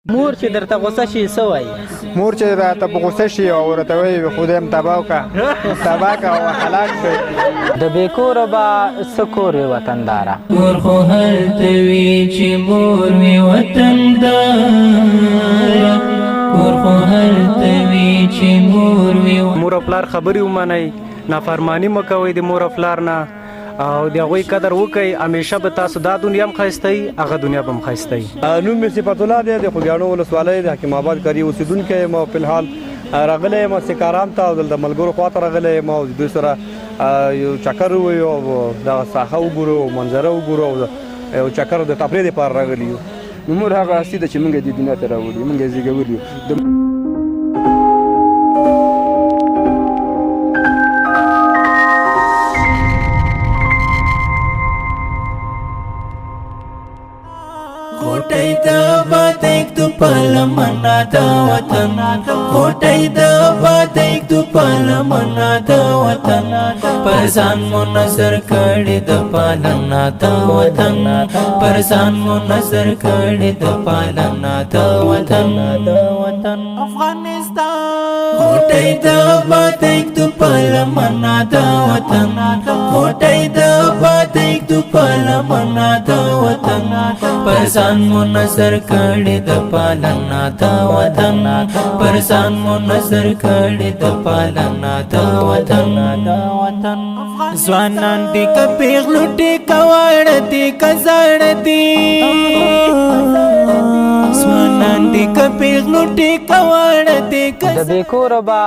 مور چې درته غوسه شي څه وایي؟ مور چې راته په غوسه شي او ورته وایي خدای هم تباه کا تباه کا او هلاک شي. د بې کوره به څه کور وي وطنداره؟ کور خو هلته وي چې مور وي وطنداره، کور خو هلته وي چې مور وي. مور او پلار خبرې ومنئ، نافرماني مه کوئ د مور او پلار نه، او د هغوی قدر وکړئ. همیشه به تاسو دا دنیا هم ښایسته وي، هغه دنیا به هم ښایسته وي. نوم مې صفت الله دی، د خوږیاڼو ولسوالۍ د حکیم آباد کري اوسېدونکی یم او فلحال راغلی یم سکارام ته او دلته ملګرو خواته راغلی یم او د دوی سره یو چکر وویو او دغه ساحه وګورو او منظره وګورو او یو چکر د تفریح لپاره راغلي یو. نو مور هغه هستي ده چې موږ یې دې دنیا ته راوړي، موږ یې زېږولي یو. کوټۍ د بادیک تو پلمنا د وطن، کوټۍ د بادیک تو پلمنا د وطن، پر ځان مو نظر کړی د پالنا د وطن، پر ځان مو نظر کړی د پالنا د وطن، د وطن افغانستان. کوټۍ د بادیک تو پلمنا د وطن، کوټۍ د بادیک تو پلمنا د وطن، پر ځان مو نظر کړی د پالنا د وطن، پر ځان مو نظر کړی د پالنا د وطن، د وطن. ځوانان دي که پیغلو دي که واړه دي که زاړه دي، ځوانان دي که پیغلو دي که واړه دي که د بې کوره به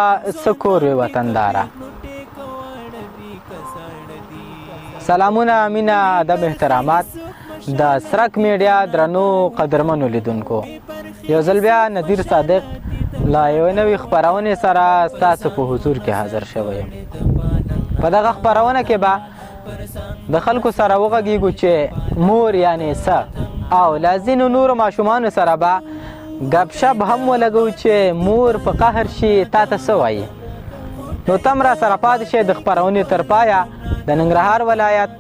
څه کور وي وطنداره؟ سلامونه، مینه، ادب، احترامات د سرک میډیا درنو قدرمنو لیدونکو، یو ځل بیا نذیر صادق له یوې نوې خپرونې سره ستاسو په حضور کې حاضر شوی یم. په دغه خپرونه کې به د خلکو سره وغږیږو چې مور یعنې څه، او له ځینو نورو ماشومانو سره به ګپ شپ هم ولګو چې مور په قهر شي تا ته څه وایي. نو تم را سره پاتې شئ د خپرونې تر پایه. د ننګرهار ولایت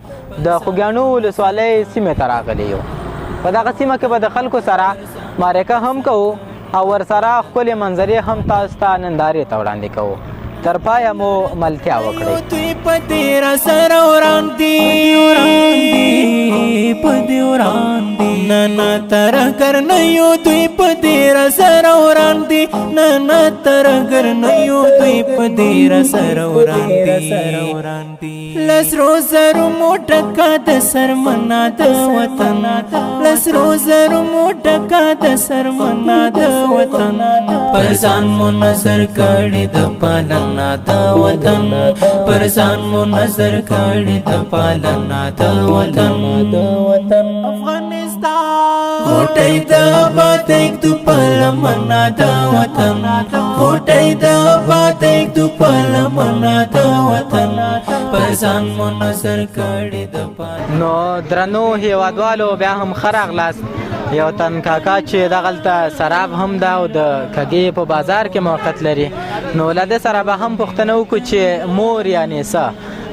د خوږیاڼو ولسوالۍ سیمې ته راغلي یو. په دغه سیمه کې به د خلکو سره معرکه هم کوو او ورسره ښکلې منظرې هم تاسو ته نندارې ته وړاندې کوو. تر پایه مو ملتیا وکړئ. دوی په دې را سره وران دي، په دې وران دي، نه نه ترهګر نه یو. دوی په دې را سره وران دي، نه نه ترهګر نه یو. دوی په دې را سره وران دي. لسرو زرو مو ډکه د سرمنا د وطن، لسرو زرو مو ډکه د سرمنا د وطن، پر ځان مو نظر کړی د پالنا د وطن، پر ځان مو نظر کړی د پالنا د وطن، د وطن افغانستان. کوټۍ د بادیک تو پلمنا د وطن، کوټۍ د بادیک تو پلمنا د وطن، پر ځان مو نظر کړی د پالنا. نو درنو هیوادوالو، بیا هم ښه راغلاست. یو تن کاکا چې دغلته سراب هم ده او د کږې په بازار کې موقعیت لري، نو له ده سره به هم پوښتنه وکړو چې مور یعنې څه.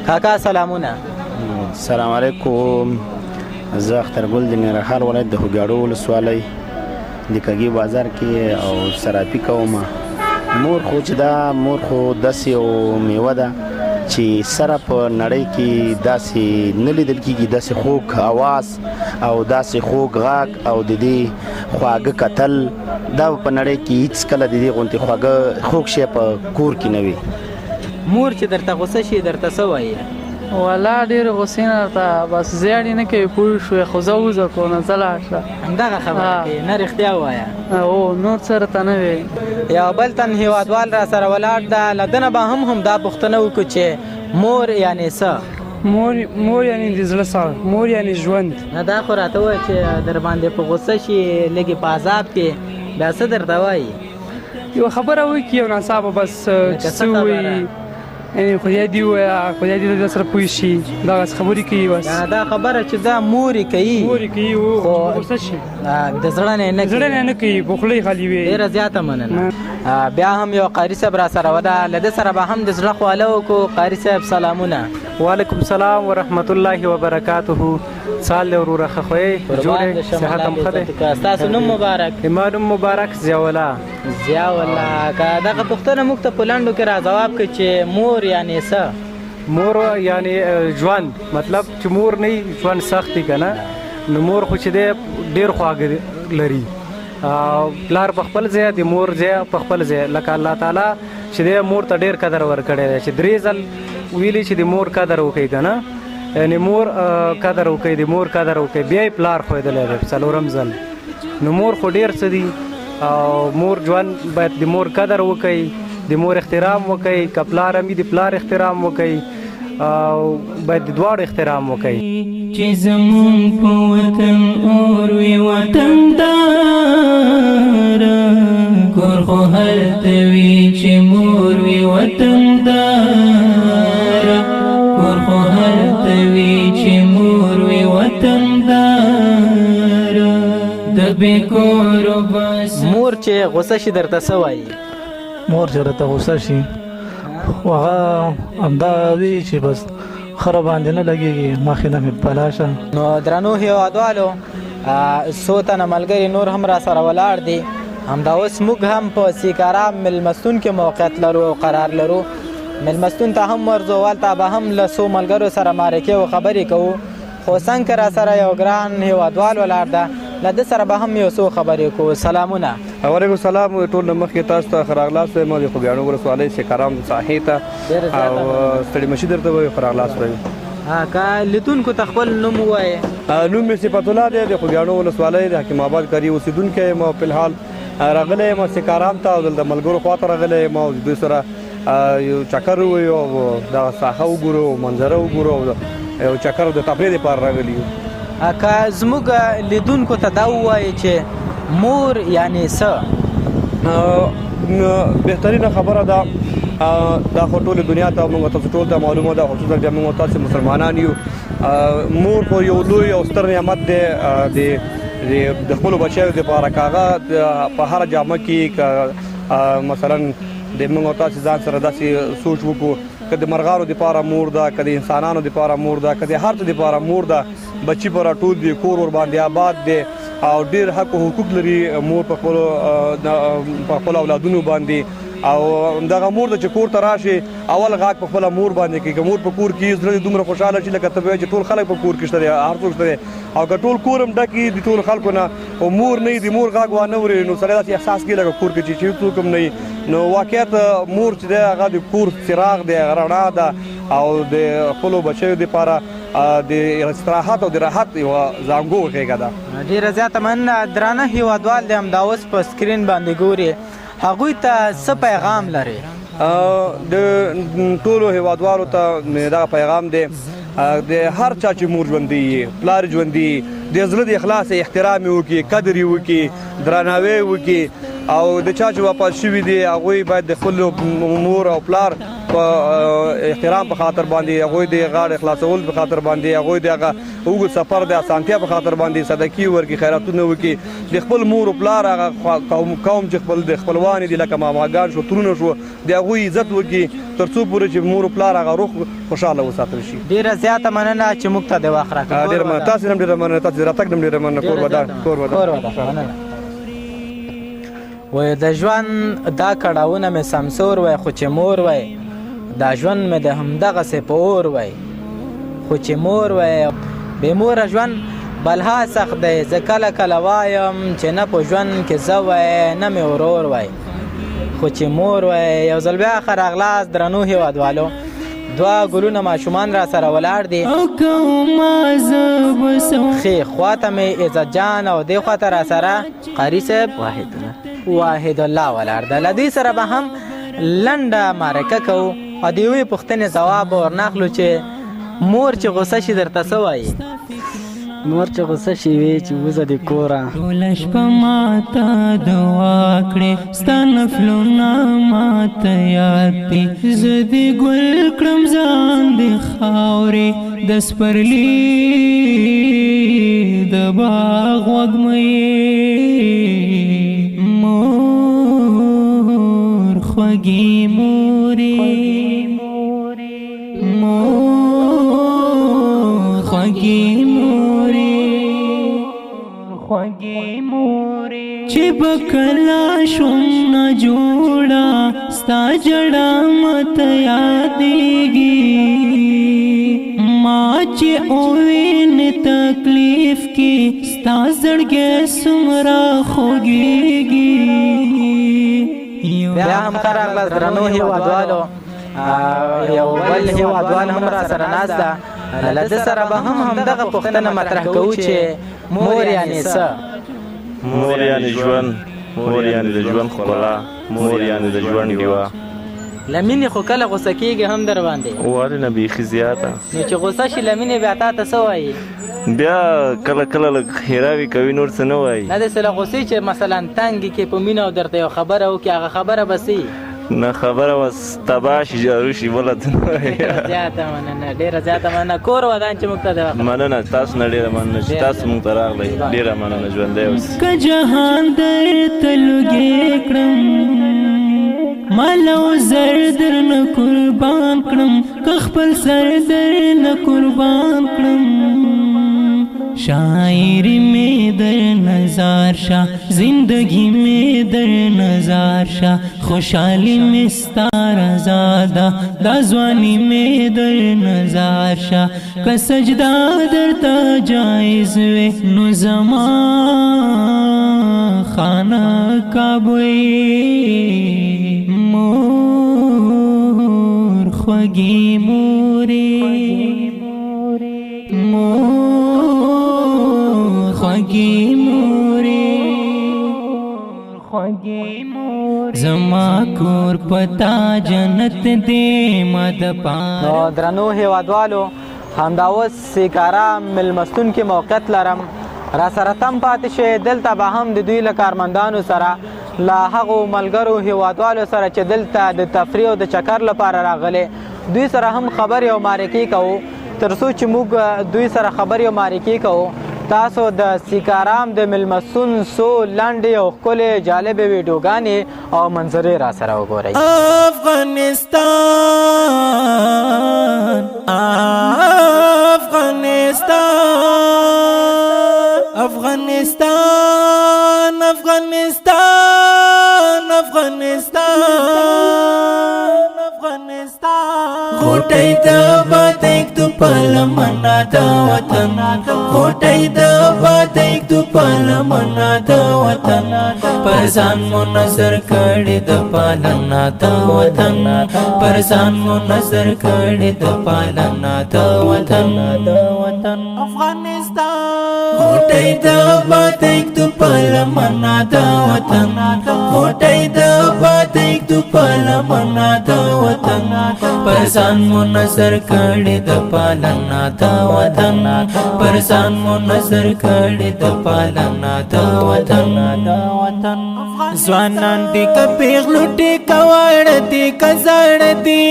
کاکا سلامونه. سلام علیکم، زه اختر ګل د ننګرهار ولایت د خوږیاڼو ولسوالۍ د کږې بازار کې او صرافي کوم. مور خو چې دا مور خو داسې یو میوه ده چې سره په نړۍ کې داسې نه لیدل کېږي، داسې خوږ اواز او داسې خوږ غږ او د دې خواږه کتل، دا په نړۍ کې هیڅ کله د دې غوندې خواږه خوږ شی په کور کې نه وي. مور چې درته غوسه شي درته څه وایي؟ ولا ډېر غوسې نه راته بس زیاړې نه کوي، پوه شوې، خو زه وځه کو نه ځه لاړ شه، همدغه خبره کوي. نه رښتیا ووایه. او نور څه راته نه وي. یو بل تن هیوادوال را سره ولاړ ده، له ده نه به هم همدا پوښتنه وکړو چې مور یعنې څه؟ مور یعنې د زړه ساه، مور یعنې ژوند. نه دا خو راته ووایه چې در باندې په غوسه شي، لږې په عذاب کې، بیا څه درته وایي؟ یوه خبره وکړي او ناڅاپه بس لکه څه څه ووایي، یعنې خدای دې ووایه، خدای دې در سره پوه شي، دغسې خبرې کوي بس. دا خبره چې دا مور یې کوي، مور یې کوي، خو غوسه شي، د زړه نه یې نه کوي، زړه نه یې نه کوي، په خوله یې خالي وي. ډېره زیاته مننه. بیا هم یو قاري صاحب را سره وده، له ده سره به هم د زړه خواله وکړو. قاري صاحب سلامونه. وعلیکم سلام ورحمت الله وبرکاته. څال دی وروره، ښه خو یې؟ جوړ یې؟ صحت هم ښه دی؟ ستاسو نوم مبارک؟ زما نوم مبارک ضیاءالله. ضیاءالله، که دغه پوښتنه موږ ته په لنډو کې را ځواب کړئ چې مور یعنې څه؟ مور یعنې ژوند، مطلب چې مور نه وي ژوند سخت دی که نه، نو مور خو چې دی ډېر خواږه لري. پلار په خپل ځای، د مور ځای په خپل ځای، لکه الله تعالی چې دی مور ته ډېر قدر ورکړی دی، چې درې ځل ویلي چې د مور قدر وکړئ که نه، یعنې مور قدر وکړئ، د مور قدر وکړئ، بیا یې پلار ښودلی دی څلورم ځل. نو مور خو ډېر څه دي، او مور ژوند باید د مور قدر وکړئ، د مور احترام وکړئ، که پلار هم وي د پلار احترام وکړئ، او باید د دواړو احترام وکړئ. چې زمونږ په وطن اور وي وطن دار، کور خو هلته وي چې مور وي وطن دار، کور خو هلته وي چې مور وي وطن دار، د بې کورو بس. مور چې غوسه شي درته څه وایي؟ مور چې راته غوسه شي هغه همدا وي چې بس خره باندې نه لګېږي، مخې نه مې بلا شه. نو درنو هېوادوالو، څو تنه ملګري نور هم را سره ولاړ دي. همدا اوس موږ هم په سیکارام مېلمستون کې موقعیت لرو او قرار لرو. مېلمستون ته هم ورځو، هلته به هم له څو ملګرو سره معرکې او خبرې کوو. خو څنګه را سره یو ګران هېوادوال ولاړ ده، له ده سره به هم یو څو خبرې کوو. سلامونه. وعلیکم سلام. ټول له مخکې تاسو ته ښه راغلاست وایم، د خوږیاڼو ولسوالۍ سیکارام ساحې ته، او ستړي مشي درته وایو، ښه راغلاست وایو. که لیدونکو ته خپل نوم ووایې؟ نوم مې صفت الله دی، د خوږیاڼو ولسوالۍ د حکیم آباد کاري اوسېدونکی یم، او فلحال راغلی یم سیکارام ته، او دلته ملګرو خواته راغلی یم، او د دوی سره یو چکر ووایو، او دغه ساحه وګورو، منظره وګورو، او یو چکر د تفریح لپاره راغلي یو. که زموږ لیدونکو ته دا ووایې چې مور یعنې څه؟ بهترینه خبره ده، دا خو ټولې دنیا ته موږ تاسو ټول ته معلومه ده، خصوصا بیا موږ تاسو مسلمانان یو. مور خو یو لوی او ستر نعمت دی د خپلو بچیو دپاره، که هغه په هره جامه کې، که مثلا د موږ تاسو ځان سره داسې سوچ وکړو، که د مرغانو دپاره مور ده، که د انسانانو دپاره مور ده، که د هر څه دپاره مور ده، بچي په راټول دي، کور ورباندې آباد دی، او ډېر حق او حقوق لري مور په خپلو اولادونو باندې. او دغه مور ده چې کور ته راشي اول غاږ په خپله مور باندې کوي، که مور په کور کې زړه دې دومره خوشحاله شي لکه ته به وایې چې ټول خلک په کور کې شته دی، هر څوک شته دی، او که ټول کور هم ډک وي د ټولو خلکو نه او مور نه وي، د مور غږ وانه وري، نو سړی داسې احساس کوي لکه کور کې چې څوک هم نه وي. نو واقعیت مور چې دی هغه د کور څراغ دی، رڼا ده، او د خپلو بچیو دپاره د استراحت او د راحت یوه ځانګو غېږه ده. ډېره زیاته مننه. درانه هېوادوال دې همدا اوس په سکرین باندې ګوري، هغوی ته څه پیغام لري؟ د ټولو هېوادوالو ته مې دغه پیغام دی، د هر چا چې مور ژوندی یي، پلار ژوندی، د زړه د اخلاص احترام یې وکړي، قدر یې وکړي، درناوی یې وکړي، او د چا چې وفات شوي دي هغوی باید د خپل مور او پلار په احترام په خاطر باندې، هغوی د غاړې خلاصولو په خاطر باندې، هغوی د هغه اوږد سفر د اسانتیا په خاطر باندې صدقې ورکړي، خیراتونه وکړي، د خپل مور او پلار هغه قوم چې خپل د خپلوان دي لکه ماماګان شو، ترونه شو، د هغوی عزت وکړي، تر څو پورې چې مور او پلار هغه روح خوشحاله وساتل شي. ډېره زیاته مننه چې موږ ته د وخت راکړ. ډېره مننه، تاسې هم ډېره مننه، تاسې د راتګ هم ډېره مننه. کور ودان، کور ودان، کور ودان. مننه. وایي د ژوند دا کړاوونه مې سمسور وای، خو چې مور وای، دا ژوند مې د همدغسې په اور وای، خو چې مور وای. بې موره ژوند بلها سخت دی، زه کله کله وایم چې نه په ژوند کې زه وای، نه مې ورور وای، خو چې مور وای. یو ځل بیا ښه راغلاست درنو هېوادوالو. دوه ګلونه ماشومان را سره ولاړ دي. ښې خواته مې عزت جان او دې خواته را سره قاري صاحب واحد الله ولاړ ده. له دوی سره به هم لنډه معرکه کوو او د یوې پوښتنې ځواب به ورنه اخلو چې مور چې غوسه شي درته څه وایي؟ مور چې غوسه شي وي چې وځه د کوره. ټوله شپه ماته دعا کړې، ستا نفلونه ماته یاد دي، زه دې ګل کړم ځان دې خاورې، د سپرلي د باغ وږمې، مور خوږې مورې، مور خوږې مورې، خوږې مورې. چې به کله شوم نه جوړه، ستا جړه ماته یادېږي. ما چې اووین تکلیف کې، ستا زړګی څومره خوږېږي. بیا هم ښه راغلاست درنو هیوادوالو. یو بل هیوادوال هم را سره ناست ده، له ده سره به هم همدغه پوښتنه مطرح کوو چې مور یعنې څه؟ مور یعنې ژوند، مور یعنې د ژوند ښکلا، مور یعنې د ژوند ډیوه. له مینې خو کله غوسه کېږي هم در باندې؟ ولې نه، بیخي زیاته. نو چې غوسه شي له مینې بیا تا ته څه وایي؟ بیا کله کله لږ ښېراوې کوي، نور څه نه وایي. نه، داسې له غوسې چې مثلا تنګې کې په مینه او درته یو خبره وکړي، هغه خبره به څه؟ نه، خبره بس تباه شي، جارو شي، بله څه نه وایي. ډېره زیاته مننه، ډېره زیاته مننه. کور ودان چې موږ ته د وخت. مننه تاسو نه، ډېره مننه چې تاسو موږ ته راغلئ، ډېره مننه، ژوندی اوسئ. که جهان درته لوګی کړم، مال او زر درنه قربان کړم، که خپل سر درنه قربان کړم. شاعری می در نظر شه، زندگی می در نظر شه، خوشحالی می ستا رضا ده، دا ځواني می در نظر شه. که سجده درته جایز وي، نو زما خانه کعبه. مور، خوږې مورې، مور، خوږې مورې، خوږې مورې. زما کور پتا جنت دی مد پار. نو درنو هیوادوالو، همدا اوس سیکارا ملمستون کې موقعیت لرم، را سره تم پاتې شئ. دلته به هم د دوی له کارمندانو سره، له هغو ملګرو هیوادوالو سره چې دلته د تفریح او د چکر لپاره راغلي، دوی سره هم خبرې او معرکې کوو. تر څو چې موږ دوی سره خبرې او معرکې کوو، تاسو د سیکارام د ملمستون څو لنډې او ښکلې جالبې ویډیوګانې او منظرې را سره وګورئ. افغانستان، افغانستان، افغانستان، افغانستان، افغانستان، افغانستان. غوټۍ د بادیک تو پلمنا د وطن، غوټۍ د بادیک تو پلمنا د وطن، پر ځان مو نظر کړی د پالنا د وطن، پر ځان مو نظر کړی د پالنا د وطن، د وطن افغانستان. غوټۍ د بادیک تو پلمنا د وطن، غوټۍ د بادیک تو پلمنا د وطن، پر ځان مو نظر کړی د پالنا د وطن، پر ځان مو نظر کړی د پالنا د وطن، د وطن. ځوانان دي که پیغلوټي کواړ دي که زاړه دي،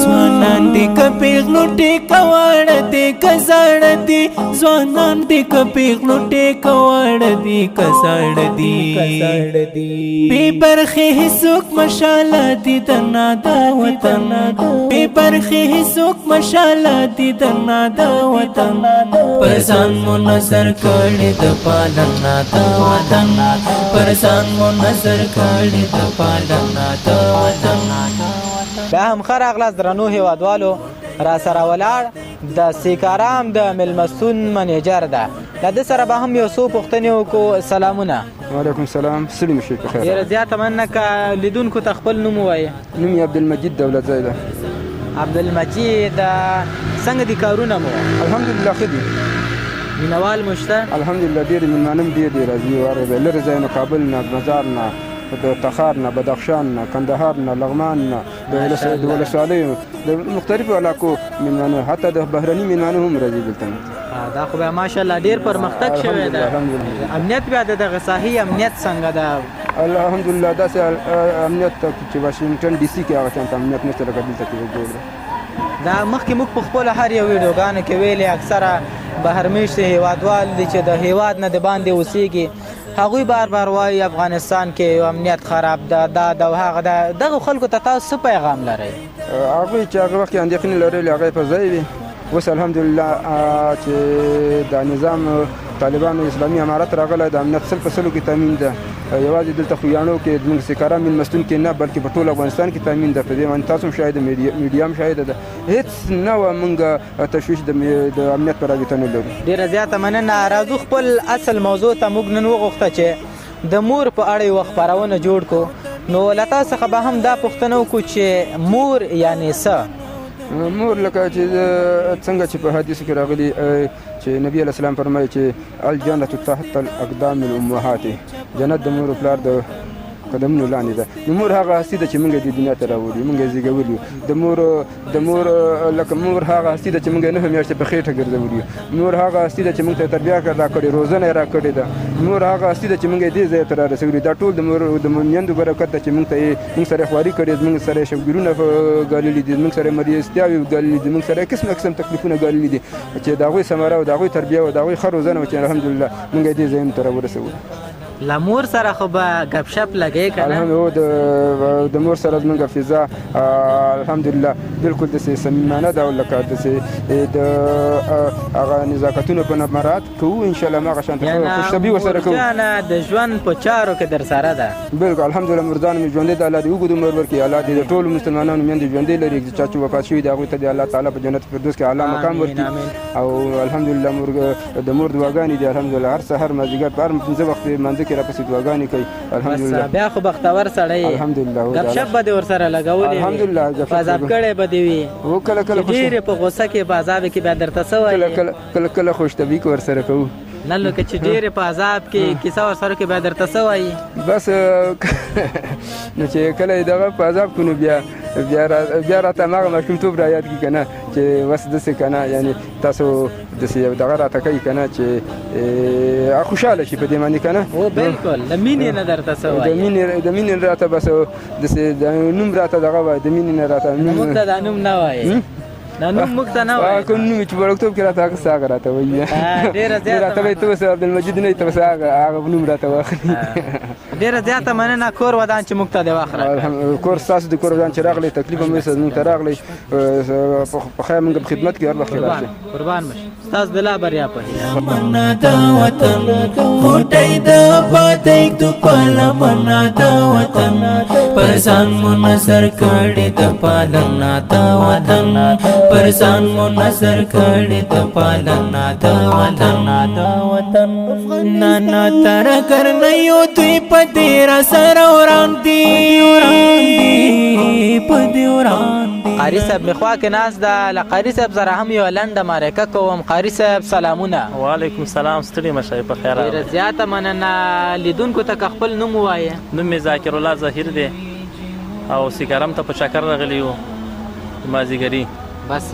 ځوانان دي که پیغلوټي کواړ دي که زاړه دي، ځوانان دي که پیغلوټي کواړ دي که زاړه دي، بې برخې هیڅوک مشاله دي د نادا وطن، بې برخې هیڅوک مشاله دي د نادا وطن، پر ځان مو نظر کړی د پالنا د وطن، پر ځان مو نظر کړی د پالنا د وطن. بیا هم ښه راغلاست درنو هیوادوالو. را سره ولاړ د سیکارام د ملمستون منیجر ده، له ده سره به هم یو څو پوښتنې وکړو. سلامونه. وعلیکم سلام، ستړي مه شئ، په خیر. ډېره زیاته مننه. که لیدونکو ته خپل نوم ووایې؟ نوم یې عبدالمجید دولتزی ده. عبدالمجید، څنګه دي کارونه مو؟ الحمدلله ښه دي. مینوال مو شته؟ الحمدلله ډېر میلمانه ډېر ډېر راځي، هر ځای لرې ځایونو، کابل نه، مزار نه، د تخار نه، بدخشان نه، کندهار نه، لغمان نه، د ولسوالیو د مختلفو علاقو میلمانه، حتی د بهرني میلمانه هم راځي دلته. دا خو بیا ماشاءالله ډېر پرمختګ شوی ده. امنیت بیا د دغه ساحې امنیت څنګه ده؟ الحمدلله داسې امنیت چې واشنګټن ډي سي کې هغه چانته امنیت نشته لکه دلته کې جوړ دی. دا مخکې موږ په خپلو هر یو ویډیوګانو کې ویلې، اکثره بهر میشتي هیوادوال دي چې د هیواد نه د باندې اوسېږي، هغوی بار بار وایي افغانستان کې امنیت خراب ده، دا ده او هغه ده. دغو خلکو ته تاسو څه پیغام لرئ؟ هغوی چې هغه وخت کې اندېښنې لرلې هغه یې په ځای وي. اوس الحمدلله چې دا نظام طالبانو اسلامي امارت راغلی، د امنیت 100 په 100 کې تامین ده. یوازې دلته خویانو کې زموږ سکاره میلمستون کې نه، بلکې په ټول افغانستان کې تامین ده. په دې باندې تاسو هم شاهد، میډیا هم شاهده ده. هیڅ نوع موږ تشویش د امنیت په رابطه نه لرو. ډیره زیاته مننه. راځو خپل اصل موضوع ته. موږ نن وغوښته چې د مور په اړه یوه خپرونه جوړ کړو، نو له تا څخه به هم دا پوښتنه وکړو چې مور یعنې څه؟ مور لکه چې څنګه چې په حدیثو کې راغلي چې نبی علیه السلام فرمایي چې الجنة تحت الاقدام الامهات، جنت د مور او پلار د قدمونو لاندې ده. نو مور هغه هستي ده چې موږ دې دنیا ته راوړي، موږ یې زېږولي. د مور لکه مور هغه هستي ده چې موږ یې 9 میاشتې په خېټه ګرځولي. مور هغه هستي ده چې موږ ته تربیه راکړې، روزنه یې راکړې ده. مور هغه هستي ده چې موږ یې دې ځای ته را رسولي. دا ټول د مور د میندو برکت ده چې موږ ته یې موږ سره خواري کړې، موږ سره یې شوګیرونه ګاللي دي، موږ سره یې مریضتیاوې ګاللي دي، موږ سره یې قسمه قسم تکلیفونه ګاللي دي چې د هغوی ثمره او د هغوی تربیه او د هغوی ښه روزنه وه چې الحمدلله موږ یې دې ځایونو ته راورسولو. له مور سره خو به ګپ شپ لګې که نه؟ د مور سره زموږ فضا الحمدلله بالکل داسې صمیمانه ده، او لکه داسې د هغه نزاکتونو په مراعات کوو انشاءالله. هماغه شان خوشطبعي ورسره کوو. مورجانه د ژوند په چارو کې در سره ده. بالکل الحمدلله. مورجان مې ژوندۍ ده، الله دې اوږد عمر ورکړي، الله دې د ټولو مسلمانانو میندې ژوندۍ لري. چې چا چې وفات شوي د هغوی ته دې الله تعالی په جنت فردوس کې اعلی مقام ورکړي. او الحمدلله مور د مور دعاګانې دي الحمدلله، هر سهار مازدیګر په هر 5 وخت منځ کې راپسې دعاګانې کوي الحمدلله. بیا خو بختور سړی یې. الحمدلله. ګپ شپ به دې ورسره لګولې وي؟ الحمدلله ګپ شپ عذاب کړی به دې وي؟ هو کله کله ډېر په غوسه کې په عذاب کې بیا درته څه وایي؟ کله کله کله خوش طبعي ورسره کوو. نه لکه چې ډېر په عذاب کې کیسه ورسره کې بیا درته څه وایي؟ بس نو چې کله یې دغه په عذاب کړو نو بیا بیا راته هماغه ماشومتوب را یاد کړي که نه، چې بس داسې که نه، یعنې تاسو داسې یو دغه راته کوي که نه چې خوشحاله شي په دې باندې که نه. هو بالکل. د مینې نه درته څه وایي؟ د مینې راته بس داسې د نوم راته دغه وایي، د مینې نه راته موږ ته دا نوم نه وایي، دا نوم موږ ته نه وایي. کوم نوم چې وړوکتوب کې راته هغه څه هغه راته وایي. ډېره زیاته راته وایي ته اوس عبدالمجید نه یې، ته اوس هغه نوم راته واخلي. ډېره زیاته مننه. کور ودان چې موږ ته دې وخت راکړ. کور ستاسو د کور ودان چې راغلی، تکلیف هم ویسه موږ ته راغلی، په خیر موږ په خدمت کې هر وخت راشئ. قربان مه شئ، ستاسو د لا بریا په هیله. منا د وطن غوټۍ د آبادۍ تو پاله، منا د وطن پر ځان مو نظر کړې د پالنا د وطن، پر ځان مو نظر کړې د پالنا د وطن، د وطن. نه نه ترهګر نه یو دوی په دې را سره وران دي، په دې وران دي. قاري صاحب مې خوا کې ناست ده، له قاري صاحب سره هم یوه لنډه مرکه کوم. قاري صاحب سلامونه. وعلیکم سلام. ستړي مه شئ، په خیر راغلئ. ډېره زیاته مننه. لیدونکو ته که خپل نوم ووایې. نوم مې ذاکر الله ظهیر دی او سیکارم ته په چکر راغلي یو مازدیګري. بس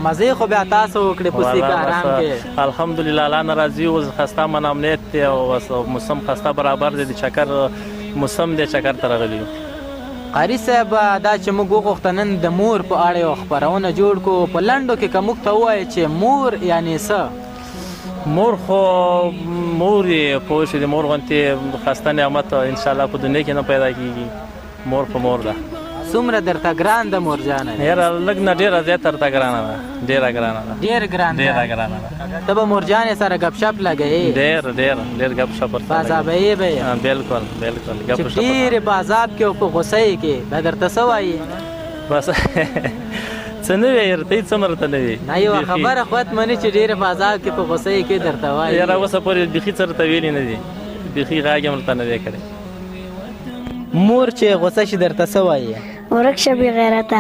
مزې خو بیا تاسو وکړې په سیکارام کې؟ الحمدلله الله نه راضي اوس، خسته من امنیت دی او بس موسم خسته برابر دی، د چکر موسم دی، چکر ته راغلي یو. قاري صاحب دا چې موږ وغوښته نن د مور په اړه یوه خپرونه جوړ کړو، په لنډو کې که موږ ته ووایې چې مور یعنې څه؟ مور خو مور یې پوه شو، د مور غوندې خسته نعمت انشاءالله په دنیا کې نه پیدا کېږي. مور خو مور ده. څومره درته ګران ده مور جانه؟ یاره لږ نه ډېره زیاته درته ګرانه ده، ډېره ګرانه ده. ډېر ګران ده؟ ډېره ګرانه ده. ته به مور جانې سره ګپ شپ لګوې؟ ډېر ډېر ډېر ګپ شپ ورسره لګوي. بازابه به یې؟ بالکل بالکل ګپ شپ. چې ډېر په عذاب کې او په غوسه یې کې به درته څه وایي؟ بس څه نه وي درته، هېڅ هم درته نه وي. نه یوه خبره خو مني چې ډېر په عذاب کې په غوسه یې کې درته وایي. یاره اوسه پورې بیخي څه درته ویلي نه دي، بیخي غږ یې هم درته نه دی کړی. مور چې غوسه شي درته څه وایي؟ ورک شه بې غیرته.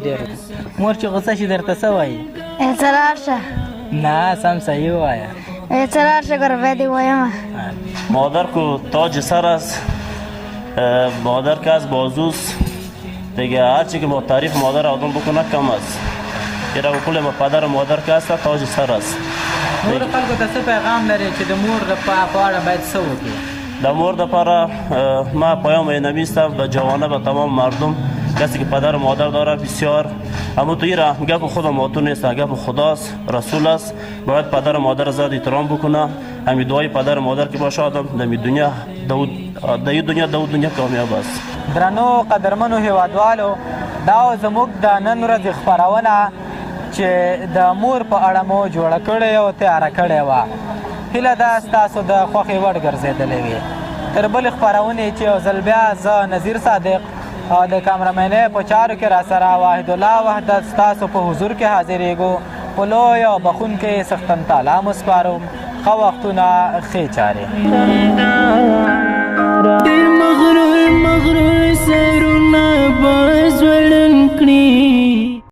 ډېر. مور چې غوسه شي درته څه وایي؟ څه لاړ شه. نه سم صحیح ووایه. څه لاړ شه ګوره بیا دې وایم. مادر کو تاج سر است، مادر که از بازوست دیگه، هرچی که ما تعریف مادر آدم بکنه کم است. یره کل ما پدر و مادر که است تاج سر است. نور خلکو ته څه پیغام لرې چې د مور په اړه باید څه وکړي؟ د مور دپاره ما پیام نمیستم به جوانه به تمام مردم، کسی که پدر و مادر داره بسیار اما تو ایره گپ خود ماتو نیست، گپ خداست رسول است. باید پدر و مادر زیاد احترام بکنه. همین دعای پدر و مادر که باشه آدم در دنیا د دنیا د دنیا کامیاب است. درنو قدرمنو هیوادوالو، دا زموږ د نن ورځې خپرونه. چې د مور په اړه مو جوړه کړې او تیاره کړې وه. هیله ده ستاسو د خوښې وړ ګرځېدلې وي. تر بلې خپرونې چې یو ځل بیا زه نذیر صادق او د کامرمینۍ په چارو کې راسره واحد الله وحدت ستاسو په حضور کې حاضرېږو، په لوی او بخښونکي څښتن تعالی مو سپارم. ښه وختونه، ښې چارې. ډېر مغرور مغرور سرونه به ځوړند کړي.